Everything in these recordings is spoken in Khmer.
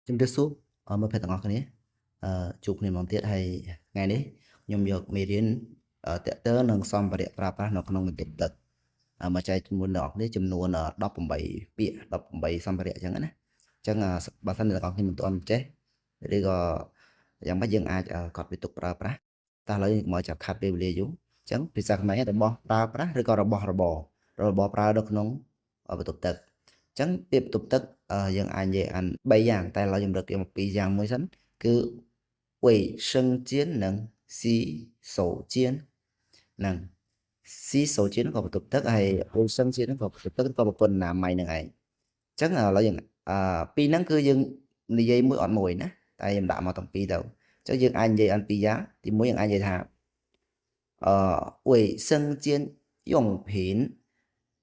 ជំរាបសួរអរមិត្តភក្តិទាំងអស់គ្នាអឺជួបគ្នាម្ដងទៀតហើយថ្ងៃនេះខ្ញុំយកមេរៀនតកតើនឹងសម្ភារៈប្រើប្រាស់នៅក្នុងបន្ទប់ទឹកមកចែកជាមួយអ្នកនរគ្នាចំនួន18ពាក្យ18សម្ភារៈអញ្ចឹងណាអញ្ចឹងបើសិនអ្នកនរគ្នាមិនទាន់ចេះឬក៏យ៉ាងម៉េចយើងអាចកត់វាទុកប្រើប្រាស់តែឥឡូវយើងមកចាប់ខាត់ពេលវេលាយូរអញ្ចឹងភាសាខ្មែររបស់ប្រើប្រាស់ឬក៏របស់របររបស់ប្រើនៅក្នុងបន្ទប់ទឹកអញ្ចឹងពាក្យបន្ទប់ទឹកយើងអាចនិយាយអាន3យ៉ាងតែឥឡូវខ្ញុំលើកយកមក2យ៉ាងមួយសិនគឺ卫生间និង洗手间ហ្នឹង洗手间ក៏បន្ទប់ទឹកហើយ卫生间ហ្នឹងក៏បន្ទប់ទឹកក៏ប្រព័ន្ធអនាម័យហ្នឹងឯងអញ្ចឹងឥឡូវយើងអឺពីរហ្នឹងគឺយើងនិយាយមួយអត់មួយណាតែខ្ញុំដាក់មកទាំងពីរទៅអញ្ចឹងយើងអាចនិយាយអានពីរយ៉ាងទីមួយយើងអាចនិយាយថាអឺ卫生间用品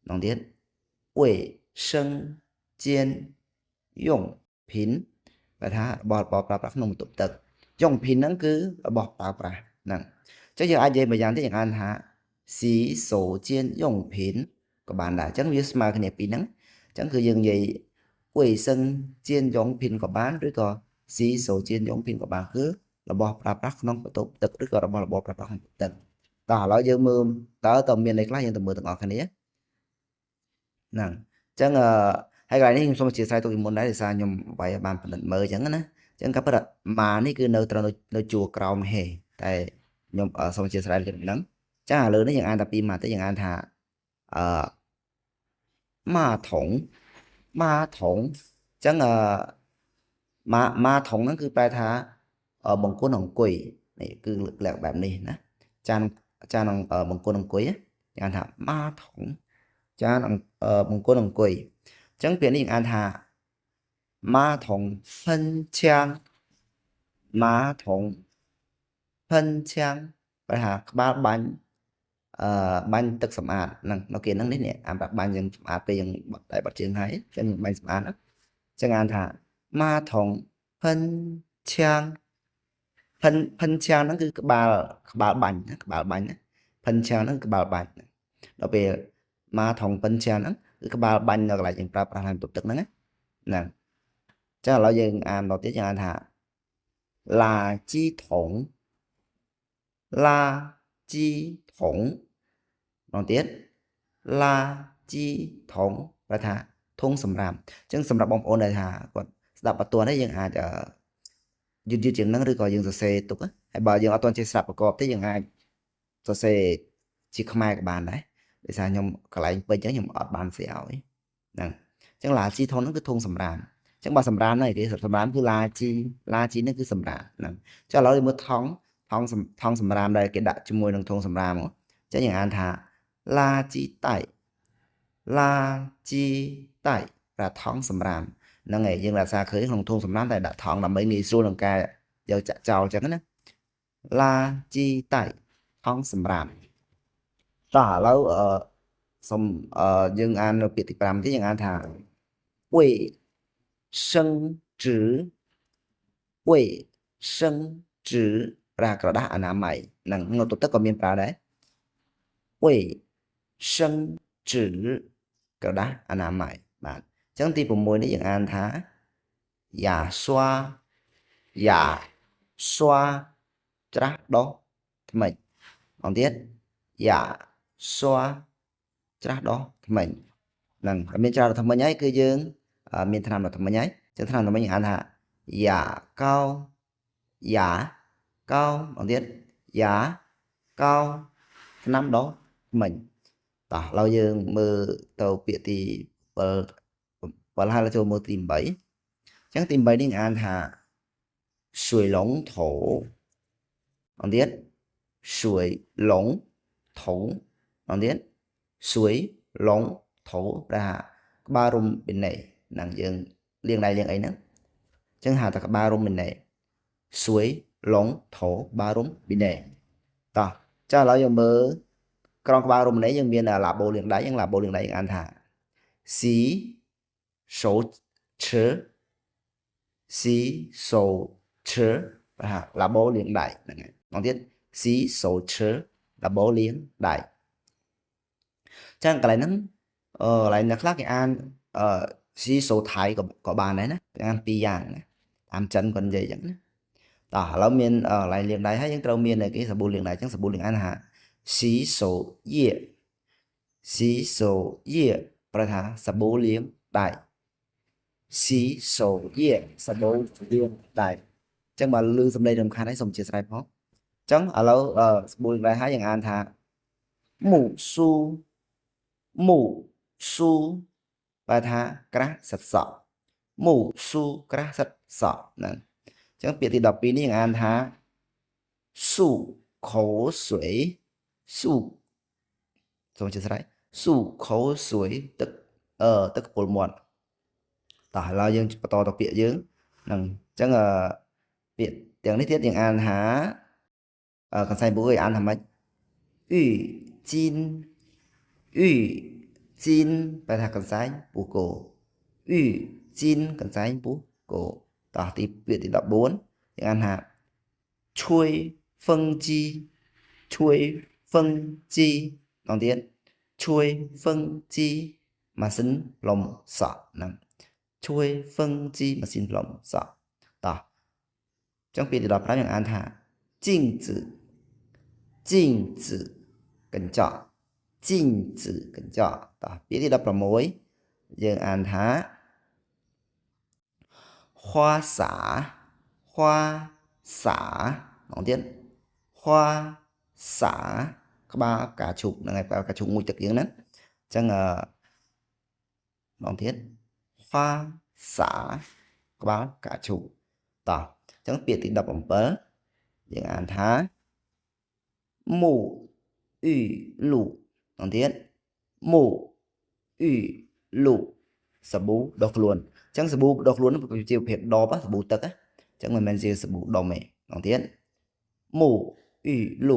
ម្ដងទៀត卫生间用品បែរថារបស់របរប្រើប្រាស់ក្នុងបន្ទប់ទឹក用品ហ្នឹងគឺរបស់ប្រើប្រាស់ហ្នឹងអញ្ចឹងយើងអាចនិយាយមួយយ៉ាងទៀតយើងអានថា洗手间用品ក៏បានដែរអញ្ចឹងវាស្មើគ្នាពីរហ្នឹងអញ្ចឹងគឺយើងនិយាយ卫生间用品ក៏បានឬក៏洗手间用品ក៏បានគឺរបស់ប្រើប្រាស់ក្នុងបន្ទប់ទឹកឬក៏របស់របរប្រើប្រាស់ក្នុងបន្ទប់ទឹកតោះឥឡូវយើងមើលតើតើមានអីខ្លះយើងទៅមើលទាំងអស់គ្នាហ្នឹងអញ្ចឹងអឺហើយកន្លែងនេះខ្ញុំសូមអធិស្ឋានទុកពីមុនដែរដោយសារខ្ញុំវាយបានពិនិត្យមើលអញ្ចឹងណាអញ្ចឹងក៏ពិតម៉ានេះគឺនៅត្រូវនៅជួរក្រោមហេតែខ្ញុំសូមអធិស្ឋានលើហ្នឹងចាឥឡូវនេះយើងអានតែពីរម៉ាទេយើងអានថាអឺ马桶马桶អញ្ចឹងអឺម៉ា马桶ហ្នឹងគឺប្រែថាបង្គន់អង្គុយនេះគឺលក្ខបែបនេះណាចានចានបង្គន់អង្គុយយើងអានថា马桶ចានបង្គន់អង្គុយអញ្ចឹងពាក្យនេះយើងអានថា马桶喷枪马桶喷枪ប្រែថាក្បាលបាញ់អឺបាញ់ទឹកសម្អាតហ្នឹងនៅគេហ្នឹងនេះអានបាញ់យើងសម្អាតពេលយើងបត់តែបត់ជើងហើយចឹងបាញ់សម្អាតហ្នឹងចឹងអានថា马桶喷枪喷喷枪ហ្នឹងគឺក្បាលក្បាលបាញ់ក្បាលបាញ់ណា喷枪ហ្នឹងក្បាលបាញ់ដល់ពេល马桶喷枪ហ្នឹងគឺក្បាលបាញ់នៅកន្លែងយើងប្រើប្រាស់ក្នុងបន្ទប់ទឹកហ្នឹងណាហ្នឹងចឹងឥឡូវយើងអានដល់ទៀតយើងអានថា垃圾桶垃圾桶ម្ដងទៀត垃圾桶ប្រែថាធុងសម្រាមអញ្ចឹងសម្រាប់បងប្អូនដែលថាគាត់ស្ដាប់អត់ទាន់ទេយើងអាចយឺតយឺតជាងហ្នឹងឬក៏យើងសរសេរទុកហើយបើយើងអត់ទាន់ចេះស្ដាប់ប្រកបទេយើងអាចសរសេរជាខ្មែរក៏បានដែរដោយសារខ្ញុំកន្លែងពេញអញ្ចឹងខ្ញុំអត់បានសេឲ្យហ្នឹងអញ្ចឹង垃圾桶ហ្នឹងគឺធុងសម្រាមអញ្ចឹងបើសម្រាមហ្នឹងគេសម្រាមគឺ垃圾垃圾ហ្នឹងគឺសម្រាមហ្នឹងចុះឥឡូវមើលថង់ថង់ថង់សម្រាមដែលគេដាក់ជាមួយនឹងធុងសម្រាមអញ្ចឹងយើងអានថា垃圾袋垃圾袋ប្រថង់សម្រាមហ្នឹងឯងយើងរក្សាឃើញក្នុងធុងសម្រាមតែដាក់ថង់ដើម្បីងាយស្រួលក្នុងការយកចាក់ចោលអញ្ចឹងណា垃圾袋ថង់សម្រាមតោះឥឡូវអឺសូមអឺយើងអាននៅពាក្យទី5ទៀតយើងអានថា卫生纸卫生纸ប្រើក្រដាសអនាម័យហ្នឹងនៅទឹកក៏មានប្រើដែរ卫生纸ក្រដាសអនាម័យបាទអញ្ចឹងទី6នេះយើងអានថា牙刷牙刷ច្រាសដុសធ្មេញម្ដងទៀត牙刷ច្រាសដុសធ្មេញហ្នឹងមានច្រាសដុសធ្មេញហើយគឺយើងមានថ្នាំដុសធ្មេញហើយអញ្ចឹងថ្នាំដុសធ្មេញយើងអានថា牙膏牙膏ម្ដងទៀត牙膏ថ្នាំដុសធ្មេញតោះឥឡូវយើងមើលទៅពាក្យទី7 7ហើយចូលមើលទី8អញ្ចឹងទី8នេះអានថា水龍頭ម្ដងទៀត水龍頭ម្ដងទៀត水龍頭ប្រែថាក្បាលរ៉ូប៊ីណេហ្នឹងយើងលាងដៃលាងអីហ្នឹងអញ្ចឹងហៅថាក្បាលរ៉ូប៊ីណេ水龍頭ក្បាលរ៉ូប៊ីណេតោះចាឥឡូវយើងមើលក្រងក្បាលរ៉ូប៊ីណេយើងមានឡាបូលាងដៃយើងឡាបូលាងដៃយើងអានថា洗手池洗手池ប្រហែលឡាបូលាងដៃហ្នឹងហើយម្ដងទៀត洗手池ឡាបូលាងដៃចឹងកន្លែងហ្នឹងអឺកន្លែងអ្នកខ្លះគេអានអឺ洗手台ក៏ក៏បានដែរណាអានពីរយ៉ាងណា តាមចិនគាត់និយាយអញ្ចឹងណាតោះឥឡូវមានកន្លែងលាងដៃហើយយើងត្រូវមានគេសាប៊ូលាងដៃអញ្ចឹងសាប៊ូលាងដៃថា洗手液洗手液ប្រែថាសាប៊ូលាងដៃ洗手液សាប៊ូលាងដៃអញ្ចឹងបើឮសំឡេងរំខានហើយសូមអធ្យាស្រ័យផងអញ្ចឹងឥឡូវសាប៊ូលាងដៃហើយយើងអានថា沐梳沐梳ប្រែថាក្រាស់សិតសក់沐梳ក្រាស់សិតសក់ហ្នឹងអញ្ចឹងពាក្យទី12នេះយើងអានថា漱口水漱សូមអធ្យាស្រ័យ漱口水ទឹកអឺទឹកពុលមាត់តោះឥឡូវយើងបន្តទៅពាក្យយើងហ្នឹងអញ្ចឹងអឺពាក្យទាំងនេះទៀតយើងអានថាកន្សែងពួកឯងអានថាម៉េច浴巾浴巾ប្រែថាកន្សែងពោះគោ浴巾កន្សែងពោះគោតោះទីពាក្យទី14យើងអានថា吹风机吹风机ម្ដងទៀត吹风机ម៉ាស៊ីនផ្លុំសក់ហ្នឹង吹风机ម៉ាស៊ីនផ្លុំសក់តោះអញ្ចឹងពាក្យទី15យើងអានថា镜子镜子កញ្ចក់镜子កញ្ចក់តោះពាក្យទី16យើងអានថា花洒花洒ម្ដងទៀត花洒ក្បាលផ្កាឈូកហ្នឹងហើយក្បាលផ្កាឈូកមួយទឹកយើងហ្នឹងអញ្ចឹងអឺម្ដងទៀត花洒ក្បាលផ្កាឈូកតោះអញ្ចឹងពាក្យទី17យើងអានថា沐浴露ម្ដងទៀត沐浴露សាប៊ូដុសខ្លួនអញ្ចឹងសាប៊ូដុសខ្លួនជាប្រភេទដបសាប៊ូទឹកអញ្ចឹងមិនមែនជាសាប៊ូដុំទេម្ដងទៀត沐浴露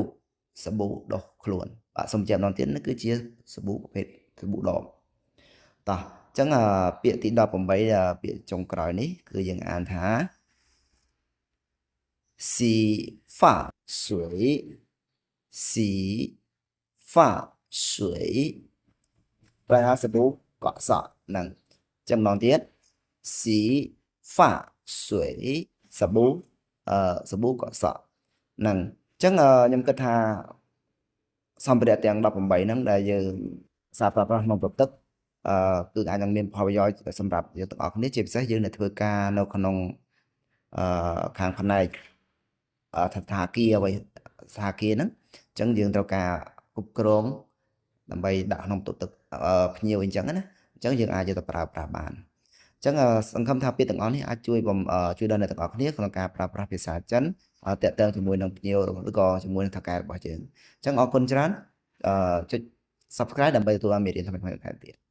សាប៊ូដុសខ្លួនបាទសូមជម្រាបម្ដងទៀតនេះគឺជាសាប៊ូប្រភេទសាប៊ូដបតោះអញ្ចឹងពាក្យទី18ពាក្យចុងក្រោយនេះគឺយើងអានថា洗发水洗发水ប្រែថាសាប៊ូកក់សក់ហ្នឹងចឹងម្ដងទៀត洗发水សាប៊ូអឺសាប៊ូកក់សក់ហ្នឹងអញ្ចឹងខ្ញុំគិតថាសម្ភារៈទាំង18ហ្នឹងដែលយើងសារប្រើប្រាស់ក្នុងប្រទឹកអឺគឺអាចនឹងមានផលប្រយោជន៍សម្រាប់យើងទាំងអស់គ្នាជាពិសេសយើងដែលធ្វើការនៅក្នុងអឺខាងផ្នែកថាគារអ្វីសហគារហ្នឹងអញ្ចឹងយើងត្រូវការគ្រប់គ្រងដើម្បីដាក់ក្នុងបន្ទប់ទឹកភ្ញៀវអីចឹងណាអញ្ចឹងយើងអាចយកទៅប្រើប្រាស់បានអញ្ចឹងសង្ឃឹមថាពាក្យទាំងអស់នេះអាចជួយជួយដល់អ្នកទាំងអស់គ្នាក្នុងការប្រើប្រាស់ភាសាចិនតាក់ទងជាមួយនឹងភ្ញៀវឬក៏ជាមួយនឹងថៅកែរបស់យើងអញ្ចឹងអរគុណច្រើនចុច Subscribe ដើម្បីទទួលបានមេរៀនថ្មីៗបន្ថែមទៀត។